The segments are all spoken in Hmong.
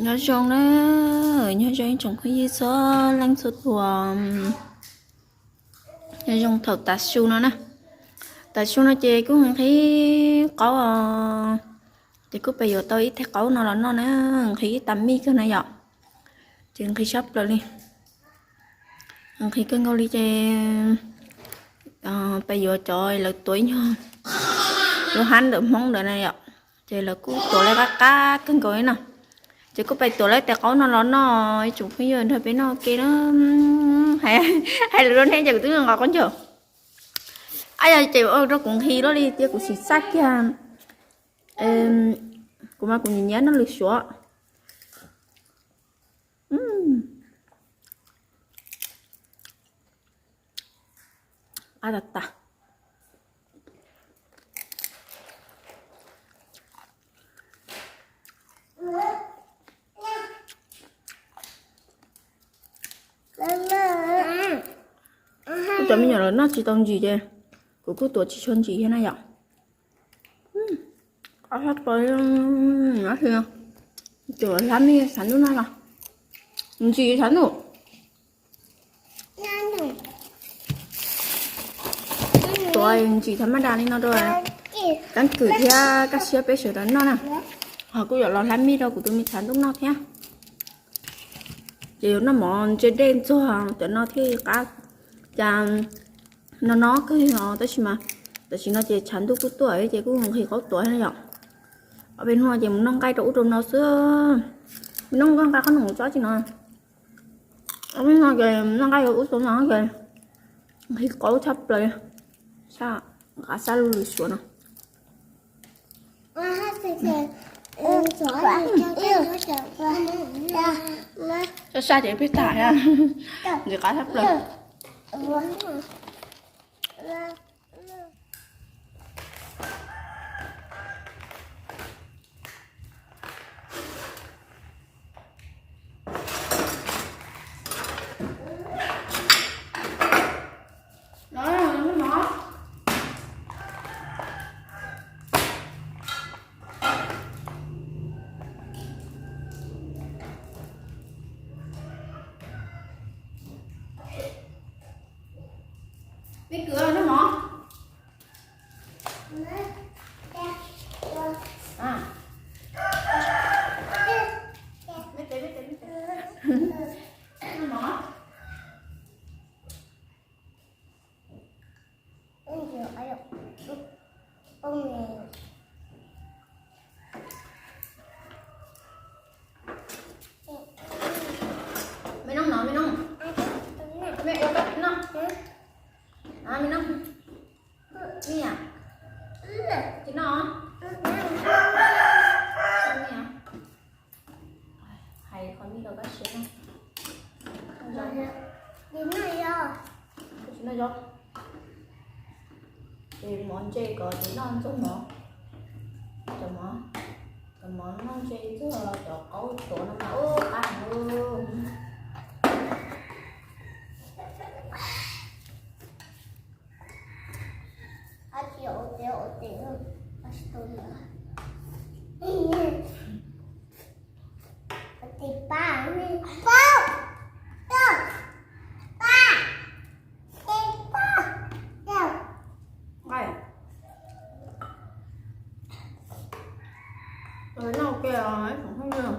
Nyob zoo na, nyob zoo ib tsoom phooj ywg txhua leej txhua tus. Nyob zoo thaum tav su no na. Tav su no ces kuj nqhis qaub os. Ces kuj pais yuav tau ib teg qaub no los noj na, nqhis ib tag mij kawg na yom. Ces nqhis sab plaws li. Nqhis kawg nkaus li ces pais yuav cov lawv tuav ib nyuag lub hab ntawm Hmoob ntawd na yom. Ces lawv kuj tuav li qab qab kawg nkaus li no. Ces kuj pais tuav lawv tes qaub no los noj, ib tsoom phooj ywg nrog peb noj ke na. Hais lus rau nej ces kuv twb nqos qaub ncaug. Ab yog ces ua rau kuv nqhis luaj li tiag, kuv sim xav kiag. Kuv mas kuv nyiam nyiam noj lwm suav. Qab tas tas. Kuv cov me nyuam lawv noj tsis tau ntsim ces kuv kuj tuav tsis tshua ntsim thiab na yom. Qab sab plaws, hlab mij tshav ntuj noj los ntsim tshav ntuj. Tuav ntsim thav maj das li no rau Kab Kwm thiab Kaj Siab peb sawv daws noj na. Ho kuj yuav los hlab mij rau kuv tus me tshav ntuj noj thiab. Ces yuav noj mov ntse dej ntxuag cov no thiaj qab. Cas no no kawg li no tab sis mas tam sim no ces tshav ntuj kuj tuaj ces kuj nqhis qaub tuav yom. Ob peb hnub ces mus noj nqaij rau ub rau no xwb. Noj nqaij qhob noom tsob tsis no. Ob peb hnub ces noj nqaij rau ub rau no ces nqhis qaub tshaj plaws. Sab, nqa sab lub lwm suav no. Sab sab ces peb tas, nqhis qab tshaj plaws. Peb kwv noj mov. Noj mov. Me noj no, me noj. Me ua tau no. Me noj. Ni a? Tsis noj? Hais qhov mij rau koj siab na. Tsis noj zaub. Ces mov ntse kom tsis noj ntxuag mov. Cov mov, cov mov noj ntse ntxuag cov qaub tuav no mas ub qab heev. Nqaij. Noj ke os ib tsoom phooj ywg.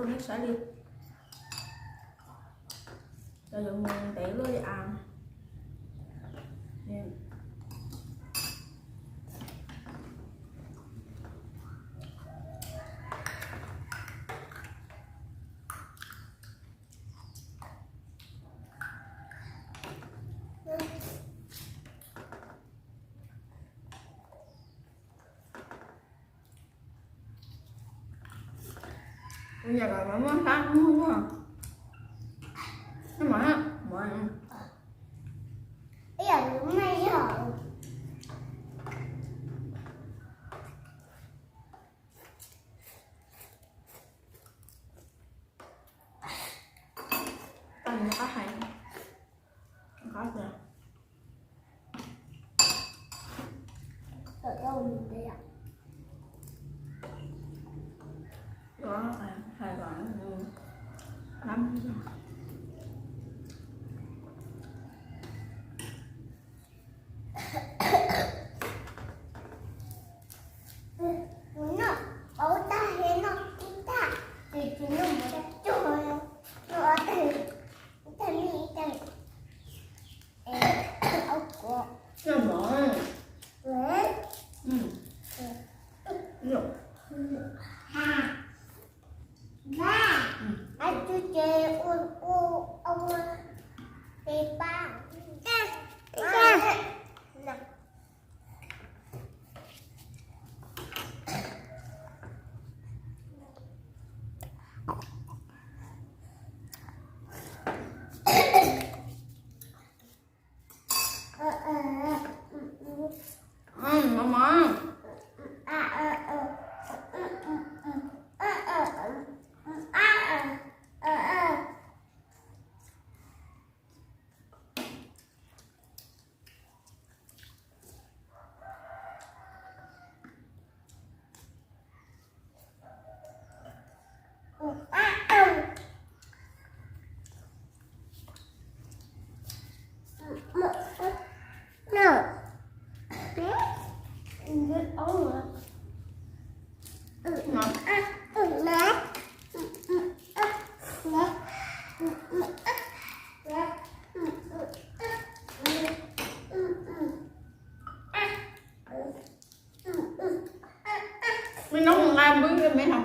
Nej saib li, cov yuav mus ntev luaj li as. Ua cas kom muaj hlab muag muag. Ib yam li maj yog. Tau nws qab hais, qab tias, hais kom hlab. Noj ua tag, noj ib tag, ces tsis noj mov tag cuag, noj ob tag, ib tag mij ib tag. Ob kuv. Noj mov. Vaj, ua ua ua ua, peb pab. Me noob nqa npwb me hov.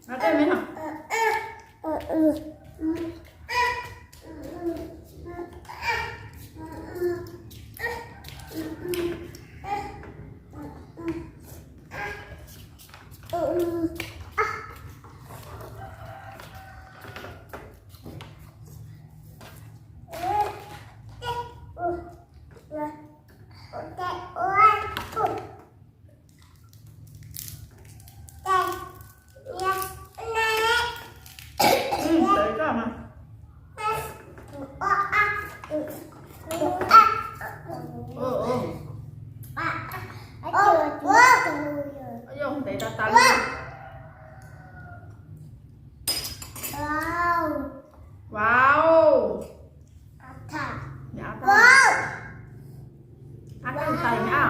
Nqa tej me hov. Ntev tas tas li. Wow. Ab, tais na.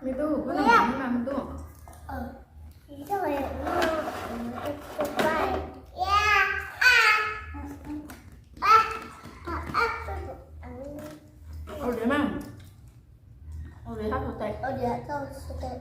Me tub, koj noj mov mas me tub. Ua diav mas. Ua diav hab tau tes.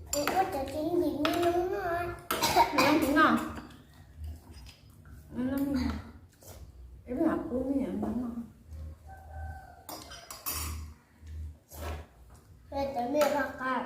Kuv ua cov tsev ntxim me noob no. Me noob kuv noj. Me noob, ib pliag kuv me noob no. Cov me qab qab.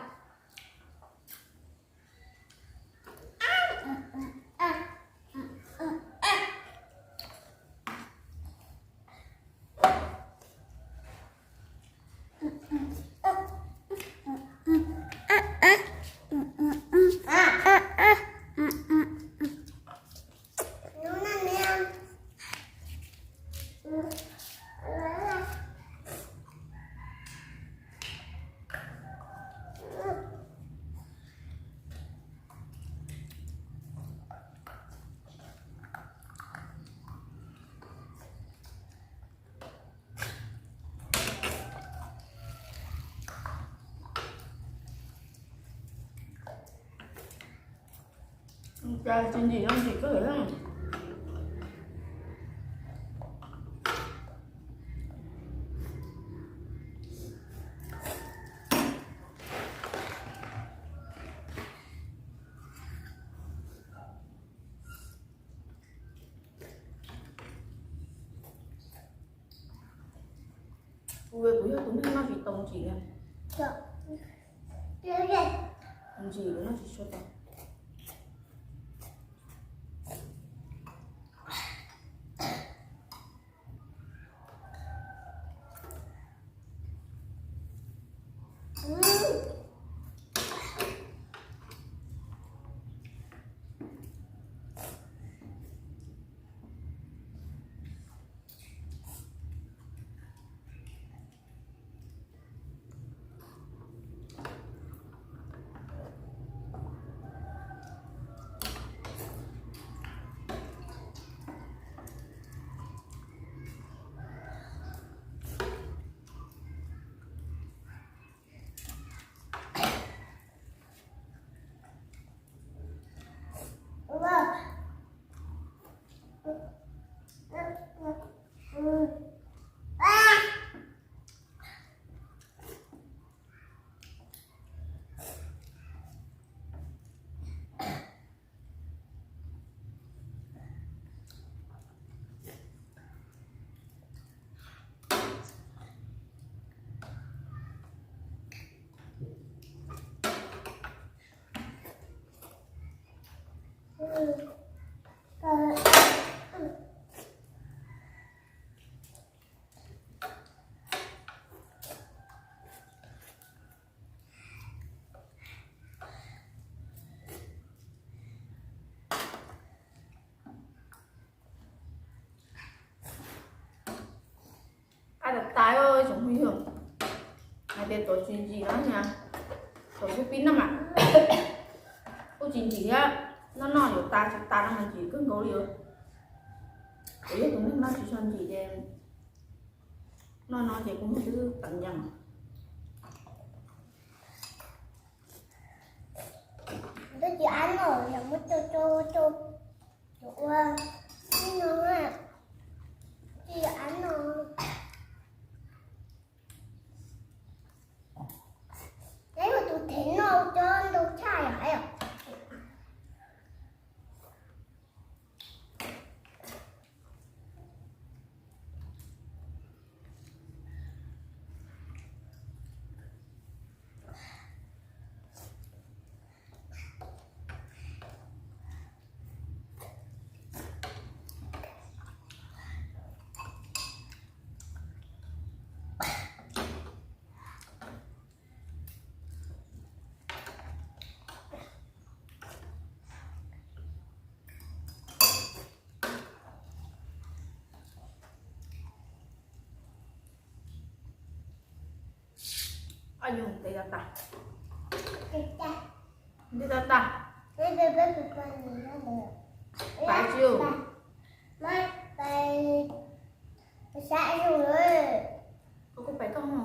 Cas tsis ntsim no ntsim kawg li. Kuv, kuv yog tus neeg noj tsis tau ntsim na. Tus ntsim kuv noj tsis tshua tau. Qab tas tas, ib tsoom phooj ywg, hais tias tuav tsis ntsim no na, tuav xub pib no mas kuj tsis ntsim thiab, noj noj yuav tas tsis tas no mas ntsim kawg nkaus li os. Kuv yog tus neeg noj tsis tshua ntsim ces noj no ces kuv mus twb tawm ncees. Twb tsis ab no yog muab coj coj coj ua ib no, tsis ab no. Neb ua tus thev no cov ntau tshaj yom. Ab, yog tes tas tas, tes tas tas. Pais tsis, pais, kuv kuj pais koj no.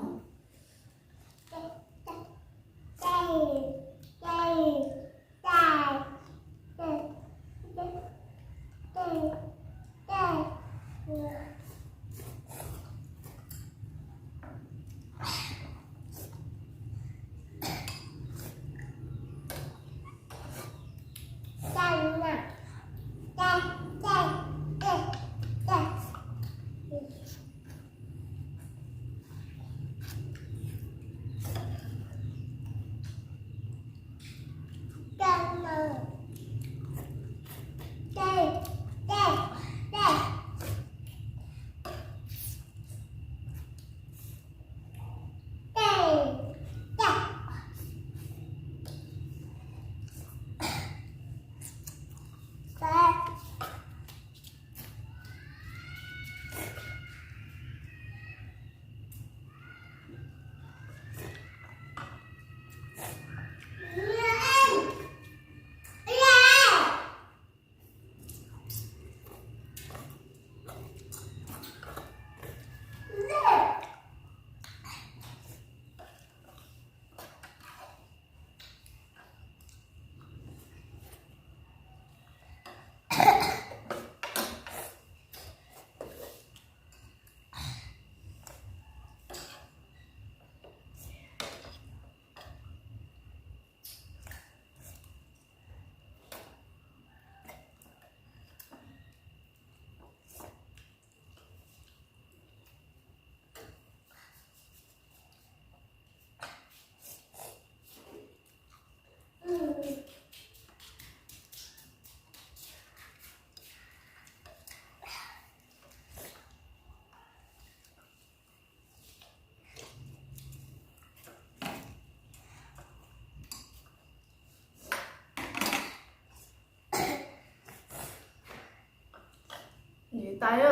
Tais,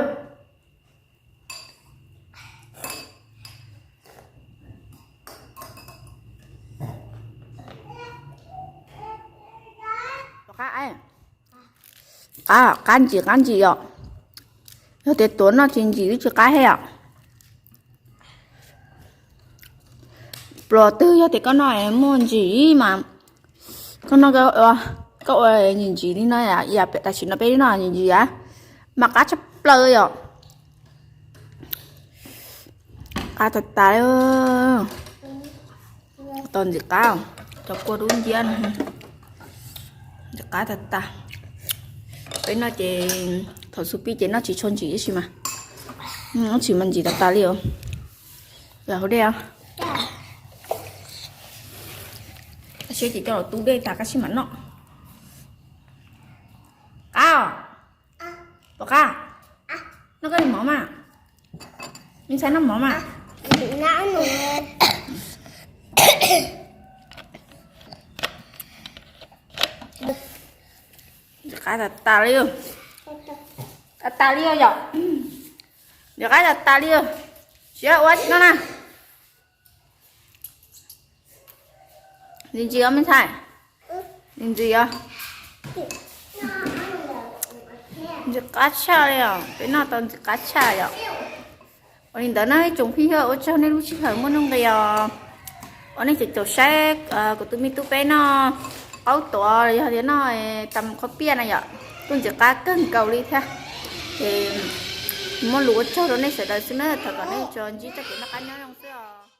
qab, qab ntsim qab ntsim yom. Yog tias tuav noj ces ntsim tsis qab thiab yom. Pluas twg yog tias koj noj muaj ntsim mas koj noj, koj ua ntsim ntsim li no, tam sim no peb noj ntsim ntsim a, mas qab tshaj plaws yom. Qab tas tas, tos ntxim qab, cov kua dub nciab no, ntxim qab tas tas. Peb noj ces thaum xub pib ces noj tsis tshua ntsim tab sis mas, tab sis mas ntsim tas tas li os. Yog hauv dej, siab ces coj los tu dej tas koj sib mam noj. Qab, Pom Qab, noj koj li mov mas, me ntxhais noj mov mas. Ntxim qab tas tas li, tas tas li yom. Ntxim qab tas tas li, tsis ua tsis noj na. Ntxim ntxim os me ntxhais, ntxim ntxim os. Ntxim qab tshaj li os, peb noj tau ntxim qab tshaj yom. Ua li ntawd na ib tsoom phooj ywg, ua tsaug nej lub sij hawm muaj nuj nqis os. Ua nej tseem caum saib kuv tus me tub peb noj qaub tuav los yog tias noj tas qhaub piaj na yom, kuj ntxim qab kawg nkaus li thiab. Ces muaj lus ua tsaug rau nej sawv daws xwb na, thov kom nej tsuas ntsib txoj kev noj qab nyob zoo xwb os.